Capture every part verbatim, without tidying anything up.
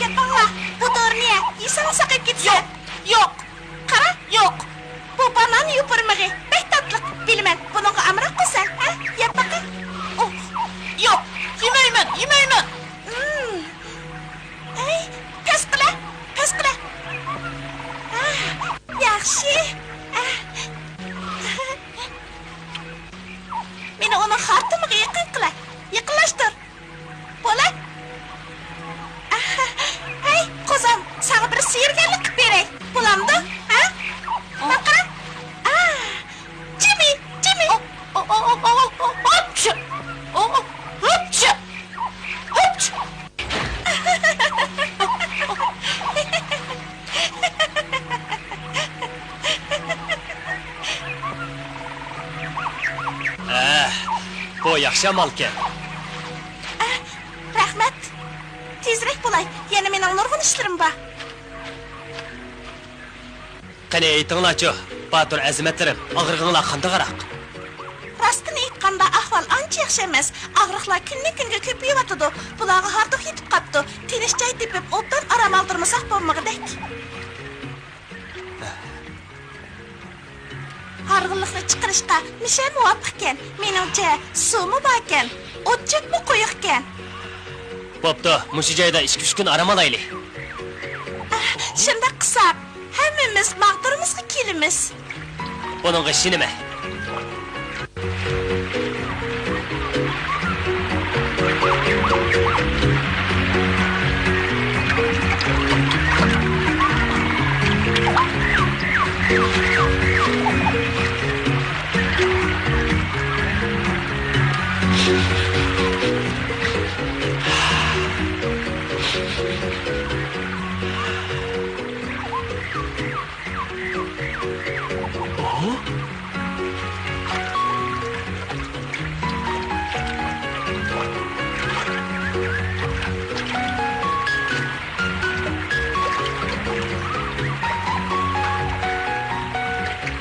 گەپ ئاڭلا، بۇ دورىنى يە، يېسەڭ ساقىيىپ كېتىسەن. ياق، ياق. قارا، ياق. بۇ بانان يوپۇرمىقى، بەك تاتلىق. بىلىمەن، بۇنىڭغا ئامراققۇ سەن، ھە؟ يەپ بېقە. ئوھ، ياق، يېمەيمەن، يېمەيمەن. ئەي، پەس قىلە، پەس قىلە. ئاھ، ياخشى. ئاھ. مېنى ئۇنىڭ خارتۇمىغا يېقىن قىلە. يېقىنلاشتۇر. بولە. ئاھ، ھەي، قوزام، ساڭا بىر سېھىرگەرلىك قىلىپ بېرەي. بولامدۇ؟ ھە؟ ماڭا قارا. ئاھ. جىمى، جىمى. ئو، ئو، ئو، ئو، ئو، ئو، ھوپچۇ. ئو، ئو، ھوپچۇ. ھوپچۇ. ھوپچۇ. ئەھ، بۇ ياخشى ئامالكەن. ئەھ، رەھمەت. تېزرەك بولاي، يەنە مېنىڭ نۇرغۇن ئىشلىرىم بار. قېنى ئېيتىڭلارچۇ، باتۇر ئەزىمەتلىرىم، ئاغرىقىڭلار قانداقراق؟ راستىنى ئېيتقاندا، ئەھۋال ئانچە ياخشى ئەمەس. ئاغرىقلار كۈندىن-كۈنگە كۆپىيىۋاتىدۇ. بۇلارغا ھاردۇق يېتىپ قاپتۇ. تىنچ جاي تېپىپ، ئوبدان ئارام ئالدۇرمىساق بولمىغۇدەك. ھارغىنلىقنى چىقىرىشقا مىشە مۇۋاپىقكەن. مېنىڭچە، سۇمۇ باركەن، ئوت-چۆپمۇ قويۇقكەن. بوپتۇ، مۇشۇ جايدا ئىككى-ئۈچ كۈن ئارام ئالايلى. ئاھ، شۇنداق قىلساق، ھەممىمىز ماغدۇرىمىزغا كېلىمىز. بۇنىڭغا ئىشىنىمەن.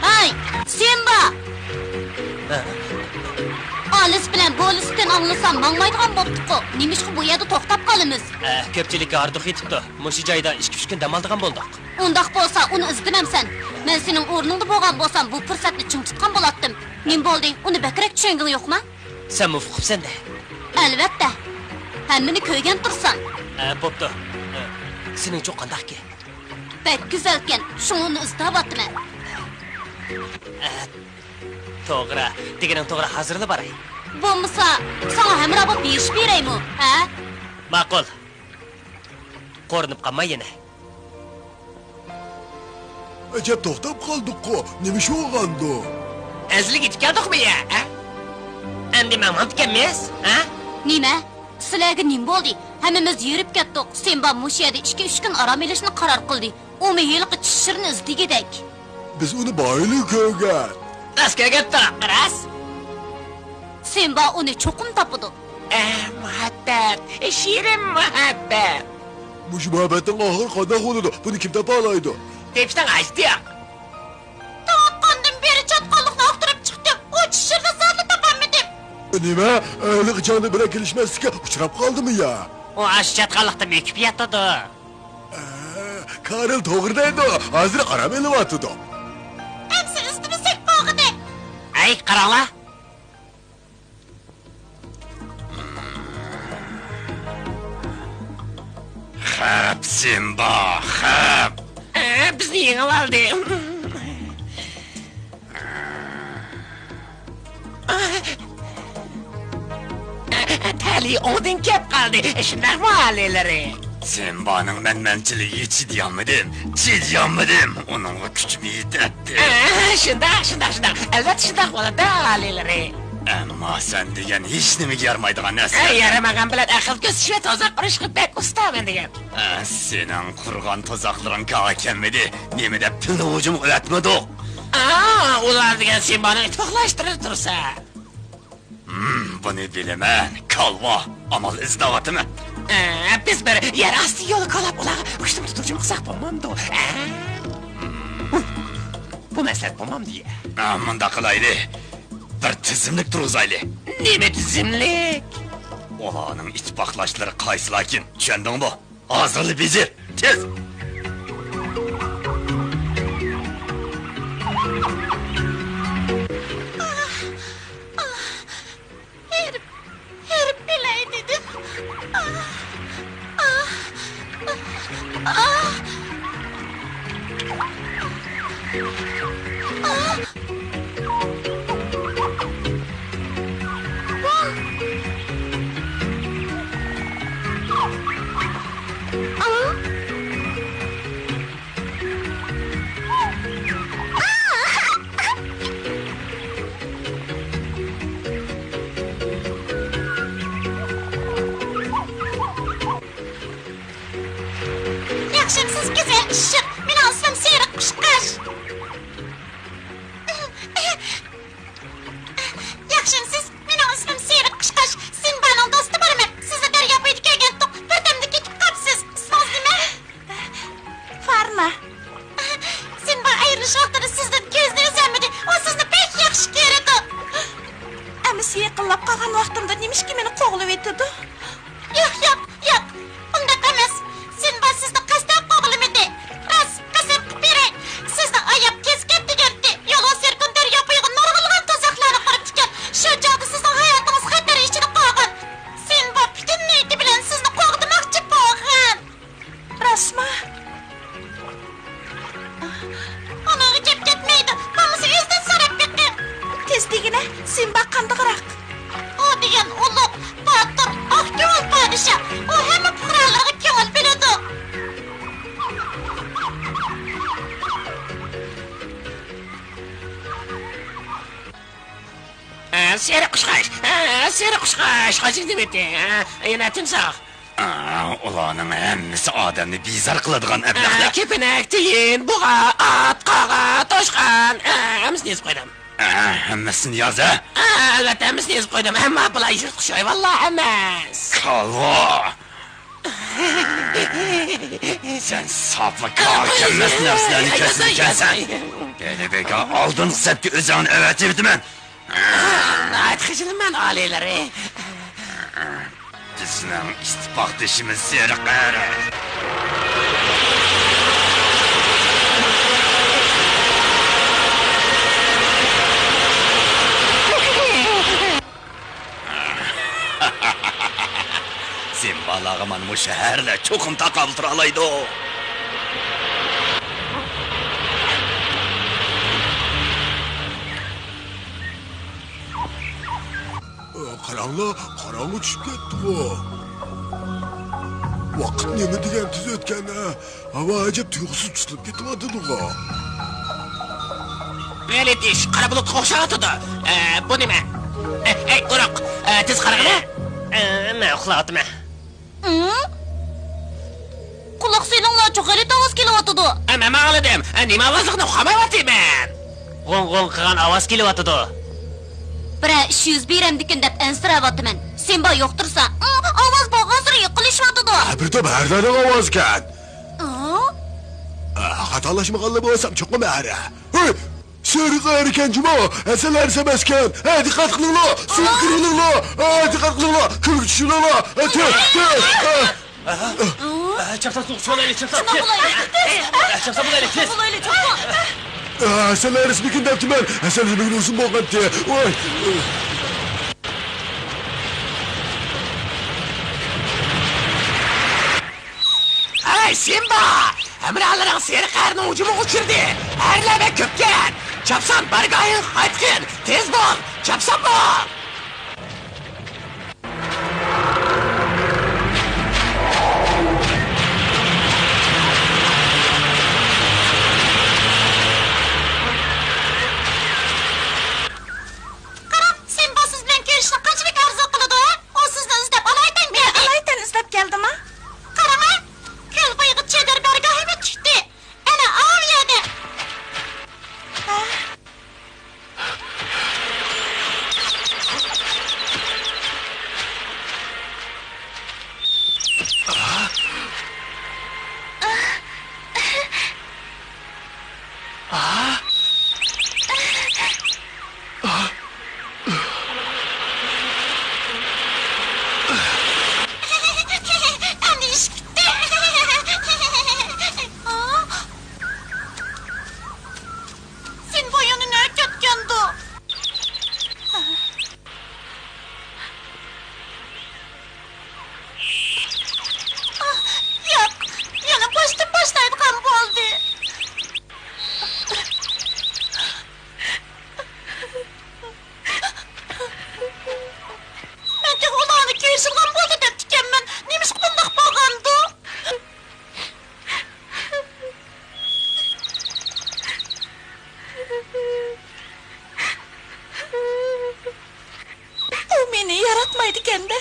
ھەي، سىمبا! ھە؟ ئالىس بىلەن بولىستىن ئاڭلىسام ماڭمايدىغان بوپتۇققۇ. نېمىشقا بۇ يەردە توختاپ قالىمىز؟ ئە، كۆپچىلىككە ھاردۇق يېتىپتۇ. مۇشۇ جايدا ئىككى-ئۈچ كۈن دەم ئالىدىغان بولدۇق. ئۇنداق بولسا ئۇنى ئىزدىمەمسەن؟ مەن سېنىڭ ئورنۇڭدا بولغان بولسام بۇ پۇرسەتنى چىڭ تۇتقان بولاتتىم. نېمە بولدى؟ ئۇنى بەكرەك چۈشەنگۈڭ يوقما؟ سەنمۇ ئۇقۇپسەن-دە. ئەلۋەتتە. ھەممىنى كۆرگەن تۇرسام. ئە، بوپتۇ. ئە، سېنىڭچۇ قانداقكى؟ بەك گۈزەلكەن، شۇڭا ئۇنى ئىزدەۋاتىمەن. ئە، توغرا، دېگىنىڭ توغرا، ھازىرلا باراي. بولمىسا، ساڭا ھەمراھ بولۇپ يېشىپ بېرەيمۇ، ھە؟ ماقۇل. قورۇنۇپ قالماي يەنە. ئەجەب، توختاپ قالدۇققۇ، نېمە ئىش بولغاندۇ؟ ئەزىلگە يېتىپ كەلدۇقمۇ يا، ھە؟ ئەمدى ماڭمامدىكەنمىز، ھە؟ نېمە؟ سىلەرگە نېمە بولدى؟ ھەممىمىز ھېرىپ كەتتۇق. سىمبا مۇشۇ يەردە ئىككى-ئۈچ كۈن ئارام ئېلىشنى قارار قىلدى. ئۇمۇ ھېلىقى چىشىرنى ئىزدىگۈدەك. بىز ئۇنى بايىلا كۆرگەن. راست كۆرگەنتۇق، راست. سىمبا ئۇنى چوقۇم تاپىدۇ. ئە، مۇھەببەت، شېرىن مۇھەببەت. مۇشۇ مۇھەببەتنىڭ ئاخىرى قانداق بولىدۇ؟ بۇنى كىم تاپالايدۇ؟ تېپىشنىڭ ھاجىتى يوق. تۇغۇلغاندىن بېرى چاتقاللىقنى ئاختۇرۇپ چىقتىم. ئۇ چىشىرنى زادىلا تاپالمىدىم. نېمە؟ ھېلىقى جانى بىلەن كېلىشمەسلىككە ئۇچراپ قالدىمۇ يا؟ ئۇ ئاشۇ چاتقاللىقتا مۆكۈپ ياتىدۇ. ئە، كارل توغرا دەيدۇ، ھازىر ئارام ئېلىۋاتىدۇ. ئەمسە ئىزدىمىسەك بولغۇدەك. ئەي، قاراڭلار! خەپ، سىمبا، خەپ! ئە، بىزنى يېڭىۋالدى. تەلىيى ئوڭدىن كەپ قالدى، شۇنداقمۇ ئالىيلىرى؟ سىمبانىڭ مەنمەنچىلىكىگە چىدىيالمىدىم، چىدىيالمىدىم، ئۇنىڭغا كۈچۈم يېتەتتى. ئە، شۇنداق، شۇنداق، شۇنداق، ئەلۋەتتە شۇنداق بولىدۇ، ئالىيلىرى. ئەمما سەن دېگەن ھېچنېمىگە يارىمايدىغان نەرسە. ئە، يارىمىغان بىلەن ئەقىل كۆرسىتىش ۋە تۇزاق قۇرۇشقا بەك ئۇستامەن دېگەن. ئە، سېنىڭ قۇرغان تۇزاقلىرىڭ كارغا كەلمىدى، نېمە دەپ پىلنى ھۇجۇم قىلىۋەتمىدۇق؟ ئا، ئۇلار دېگەن سىمبانىڭ ئىتتىپاقلاشتۇرۇپ تۇرسا. ھىم، بۇنى بىلىمەن، كالۋا. ئامال ئىزدەۋاتىمەن. ئە، بىز بىر يەر ئاستى يولى كولاپ ئۇلارغا ھۇجۇم تۇتۇپ ھۇجۇم قىلساق بولمامدۇ؟ ئە؟ بۇ، بۇ مەسلىھەت بولمامدۇ يا؟ ئە، مۇنداق قىلايلى. بىر تىزىملىك تۇرغۇزايلى. نېمە تىزىملىك؟ ئۇلارنىڭ ئىتتىپاقلاشلىرى قايسىلاركىن، چۈشەندىڭمۇ؟ ھازىرلا بېجىر، تېز! ھېرىپ، ھېرىپ ئۆلەي دېدىم. ياخشىمسىز، گۈزەل ئىششىق؟ مېنىڭ ئىسمىم سېرىق قۇشقاچ. ياخشىمسىز؟ مېنىڭ ئىسمىم سېرىق قۇشقاچ. سىمبانىڭ دوستى بولىمەن. سىزنى دەريا بويىدا كۆرگەنتۇق. بىردەمدە كېتىپ قاپسىز. ئىسمىڭىز نېمە؟ فارنا. سىمبا ئايرىلىش ۋاقتىدا سىزدىن كۆزىنى ئۈزەلمىدى. ئۇ سىزنى بەك ياخشى كۆرىدۇ. ئەمىسە يېقىنلاپ قالغان ۋاقتىمدا نېمىشقا مېنى قوغلىۋېتىدۇ؟ ياق، ياق، ياق، ئۇنداق ئەمەس. سىمبا سىزنى قەستەن قوغلىمىدى. راست، قەسەم قىلىپ بېرەي، سىزنى ئاياپ كەسكەن دېگەنتى. يولۋاس يارقىن دەريا بويىغا نۇرغۇنلىغان تۇزاقلارنى قۇرۇپتىكەن. شۇ چاغدا سىزنىڭ ھاياتىڭىز خەتەر ئىچىدە قالغان. سىمبا پۈتۈن نىيىتى بىلەن سىزنى قوغدىماقچى بولغان. راستمۇ؟ ئۇنىڭغا گەپ كەتمەيدۇ. بولمىسا ئۆزىدىن سوراپ بېقىڭ. تېز دېگىنە، سىمبا قانداقراق؟ ئۇ دېگەن ئۇلۇغ، باتۇر، ئاق كۆڭۈل پادىشاھ. ئۇ ھەممە پۇقرالارغا كۆڭۈل بۆلىدۇ. ھە، سېرىق قۇشقاچ. ھە، سېرىق قۇشقاچ. خوجىڭ نېمىتى؟ ھە، يەنە تىمساھ. ئا، ئۇلارنىڭ ھەممىسى ئادەمنى بىزار قىلىدىغان ئەبلەخلەر. ئا، كېپىنەك، تىيىن، بۇغا، ئات، قاغا، توشقان، ئا، ھەممىسىنى يېزىپ قويدۇم. ئا، ھەممىسىنى ياز، ھە؟ ئا، ئەلۋەتتە، ھەممىسىنى يېزىپ قويدۇم، ئەمما بۇلار يىرتقۇچ ھايۋانلار ئەمەس. كالۋا! سەن ساپلا كارى كەلمەس نەرسىلەرنى كەسىدىكەنسەن. ھېلى بىكار ئالدىنقى سەپكە ئۆزۈڭنى ئەۋەتىۋېتىمەن. ناھايىتى خىجىلمەن، ئالىيلىرى. بىزنىڭ ئىتتىپاقدىشىمىز سېرىق ئەر. سىمبالارغا مانا مۇشۇ شەھەرلەر چوقۇم تاقابىل تۇرالايدۇ. ئاڭلا، قاراڭغۇ چۈشۈپ كەتتىغۇ. ۋاقىت نېمە دېگەن تېز ئۆتكەن، ھە؟ ھاۋا ئەجەب تۇيۇقسىز تۇتۇلۇپ كېتىۋاتىدىغۇ. غەلىتە ئىش، قارا بۇلۇتقا ئوخشاۋاتىدۇ. ئە، بۇ نېمە؟ ئە، ئەي، ئورۇق، ئە، تېز قارىغىلى. ئە، مەن ئۇخلاۋاتىمەن. ئىم؟ قۇلاق سېلىڭلارچۇ، غەلىتە ئاۋاز كېلىۋاتىدۇ. ئە، مەن ئاڭلىدىم. ئە، نېمە ئاۋازلىقىنى ئۇقالمايۋاتىمەن. غوڭ-غوڭ قىلغان ئاۋاز كېلىۋاتىدۇ. بىرەر ئىش يۈز بېرەمدىكىن دەپ ئەنسىرەۋاتىمەن. سىمبا يوق تۇرسا، ئىم، ئاۋاز بارغانسېرى يېقىنلىشىۋاتىدۇ. ھە، بىر توپ ھەرىلەرنىڭ ئاۋازىكەن. ئىم؟ ئە، خاتالاشمىغانلا بولسام چوقۇم ھەرە. ھەي! سېرىق ئەركەن جۇمۇ، ھەسەل ھەرىسى ئەمەسكەن. ھە، دىققەت قىلىڭلار، سۇغا كىرىۋېلىڭلار. ھە، دىققەت قىلىڭلار، كۆلگە چۈشۈۋېلىڭلار. ھە، تېز، تېز. ھە. ھە، چاپسان سۇغا چۈشۈۋالايلى، چاپسان. شۇنداق بولايلى، تېز. ھە، چاپسان بولايلى، تېز. شۇنداق بولايلى، چوقۇم. ھە، ھەسەل ھەرىسىمىكىن دەپتىمەن. ھەسەل نېمىگە ئۇزۇن بولغانتى. ۋاي. ھەي، سىمبا! ھەمراھلىرىڭ سېرىق ئەرنى ھۇجۇمغا ئۇچرىدى. ئەرلەر بەك كۆپكەن. چاپسان بارگاھىڭغا قايتقىن. تېز بول، چاپسان بول! قاراڭ، سىمبا سىز بىلەن كۆرۈشۈشنى قانچىلىك ئارزۇ قىلىدۇ، ھە؟ ئۇ سىزنى ئىزدەپ ئالايىتەن مېنى كەلدى. ئالايىتەن ئىزدەپ كەلدىما؟ قاراڭا، كۆل بويىغا چېدىر بارگاھىمۇ چىقتى. ئەنە ئاۋۇ يەردە. ھە. سىمبا يەنە نەگە كەتكەندۇ؟ ياق، يەنە باشتىن باشلايدىغان بولدى. مەن تېخى ئۇلارنى كۆرۈشىدىغان بولدى دەپتىكەنمەن. نېمىشقا بۇنداق بولغاندۇ؟ ئۇ مېنى ياراتمايدىكەن-دە.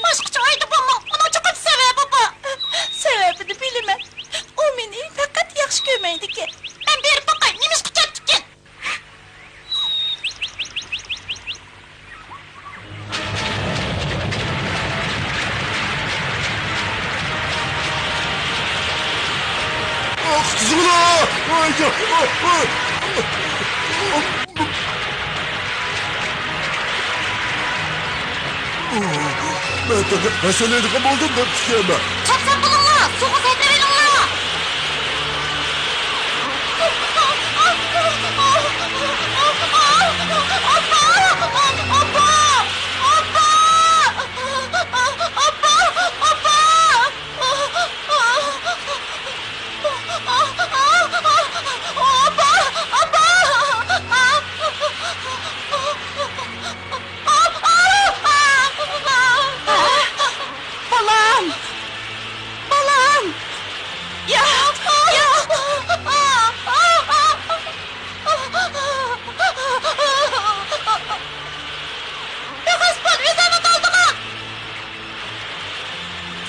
باشقىچە ئايدا بولماڭ، ئۇنىڭ چوقۇم سەۋەبى بار. سەۋەبىنى بىلىمەن. ئۇ مېنى پەقەت ياخشى كۆرمەيدىكەن. مەن بېرىپ باقاي، نېمىشقا كەتتىكىن؟ ئاھ، تۇزۇڭلا! ئاي، ئاي. مەن تېخى ھەسەلەيدىغان بولدۇم دەپتىكەنمەن. چاپسان بولۇڭلار، سۇغا سەكرىۋېلىڭلار. بالام! بالام! ياق! ياق! بىخەس بول، ئۆزۈڭنى تالدىغا!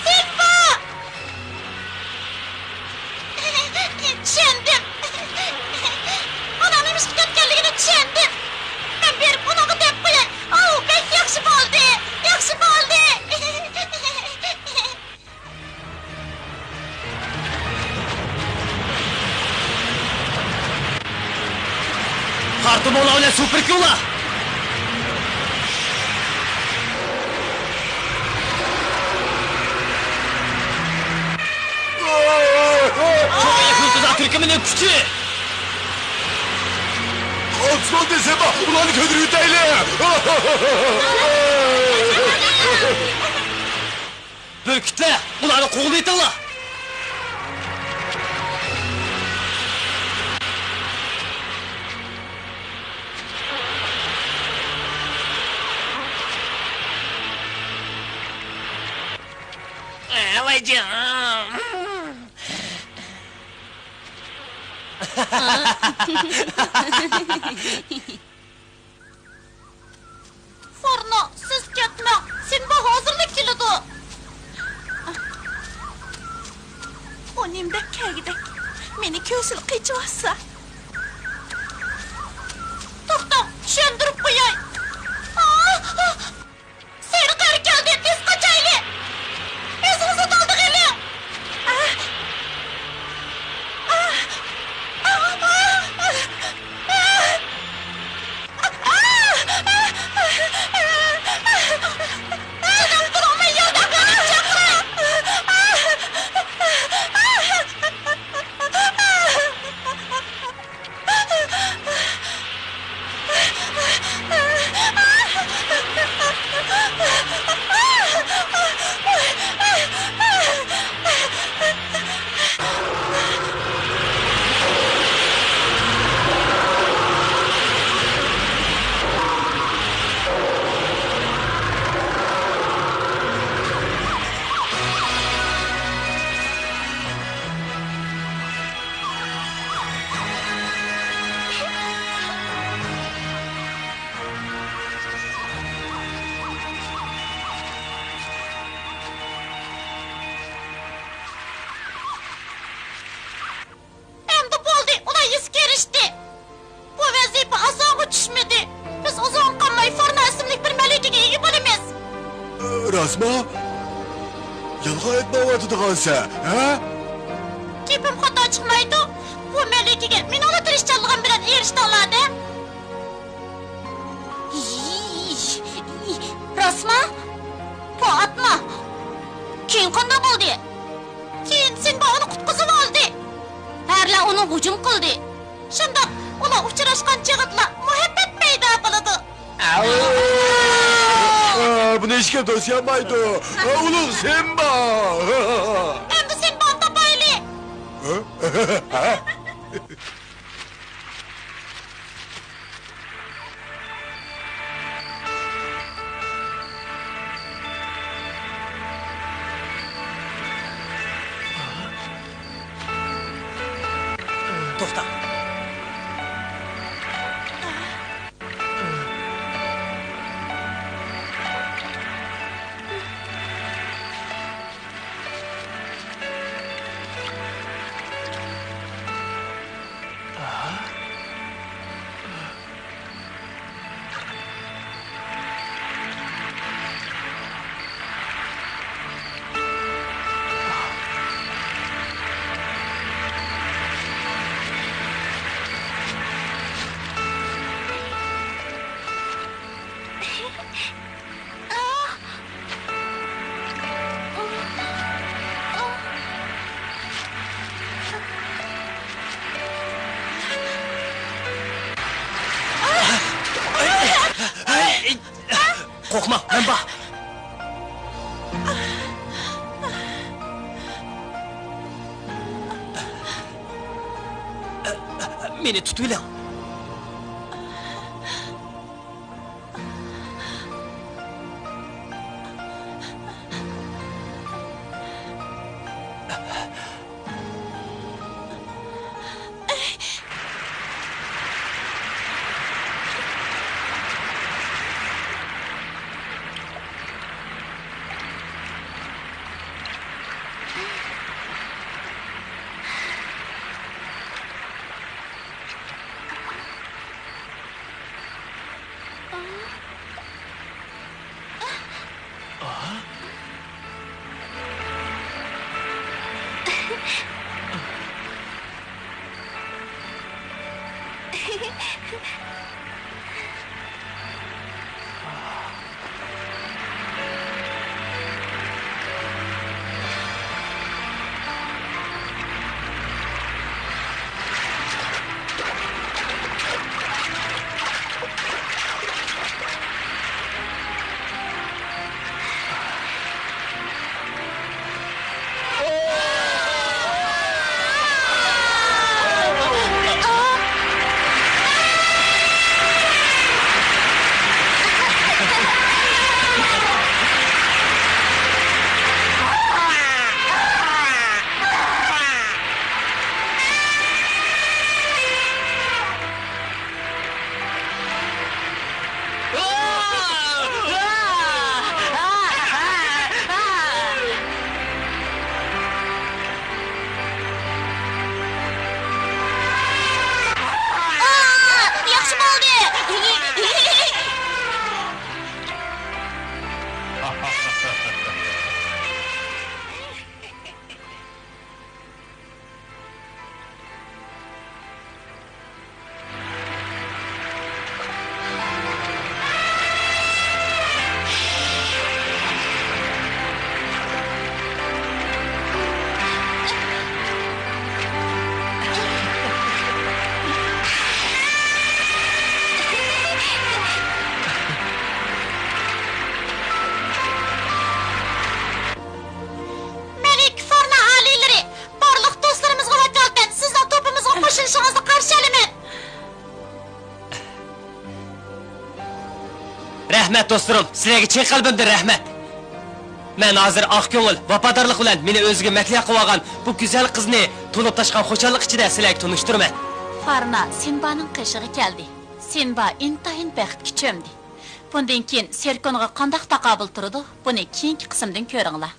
سىمبا! چۈشەندىم. ئۇنىڭ نېمىشقا كەتكەنلىكىنى چۈشەندىم. مەن بېرىپ ئۇنىڭغا دەپ قوياي. ئاۋۇ بەك ياخشى بولدى. ياخشى بولدى. قارتۇمۇڭلار بىلەن سۇ پۈركۈڭلار! چوڭ ئېقىن تۇزاق تۈركۈمىنىڭ كۈچى! ئالتۇن دېسەم، ئۇلارنى كۆتۈرۈۋېتەيلى! بۈركۈتلەر، ئۇلارنى قوغلىۋېتىڭلار! ئايجان. فورنو، سىز كەتمەڭ، سىمبا ھازىرلا كېلىدۇ. ئۇ نېمىدەپ كەلگۈدەك؟ مېنى كۆرسىلا قېچىۋاتسا. توختاڭ، چۈشەندۈرۈپ قوياي. ئاھ! سېرىق ئەر كەلدى، تېز قاچايلى! ئۆزىڭىزنى دالدىغا ئېلىڭ! چىداپ تۇرۇڭ، مەن ياردەم بېرىپ چاقىراي! ئەمدى بولدى، ئۇلار ھېسكېرىشتى. بۇ ۋەزىپە ئاسانغا چۈشمىدى. بىز ئۇزۇن قالماي فورنا ئىسىملىك بىر مەلىكىگە ئىگە بولىمىز. راستمۇ؟ يالغان ئېيتمايۋاتىدىغانسەن، ھە؟ گېپىم خاتا چىقمايدۇ. بۇ مەلىكىگە مېنىڭلا تىرىشچانلىقىم بىلەن ئېرىشتىڭلار-دە. راستما؟ بۇ ئاتما؟ كېيىن قانداق بولدى؟ كېيىن سىمبا ئۇنى قۇتقۇزۇۋالدى. ھەرىلەر ئۇنىڭغا ھۇجۇم قىلدى. شۇنداق، ئۇلار ئۇچراشقان چېغىدىلا مۇھەببەت پەيدا بولىدۇ. ئاۋۇ! ئا، بۇنى ھېچكىم توسۇيالمايدۇ. ئا، ئۇلۇغ سىمبا! ئەمدى سىمبانى تاپايلى! ھە؟ توختا. قورقما، مەن بار. مېنى تۇتۇۋېلىڭ. ھۆرمەت دوستلىرىم، سىلەرگە چىن قەلبىمدىن رەھمەت. مەن ھازىر ئاق كۆڭۈل، ۋاپادارلىق بىلەن مېنى ئۆزىگە مەھلىيە قىلىۋالغان بۇ گۈزەل قىزنى تولۇپ تاشقان خۇشاللىق ئىچىدە سىلەرگە تونۇشتۇرىمەن. فارنا سىنبانىڭ قېشىغا كەلدى. سىنبا ئىنتايىن بەختكە چۆمدى. بۇندىن كېيىن سېركونغا قانداق تاقابىل تۇرىدۇ، بۇنى كېيىنكى قىسىمدىن كۆرۈڭلار.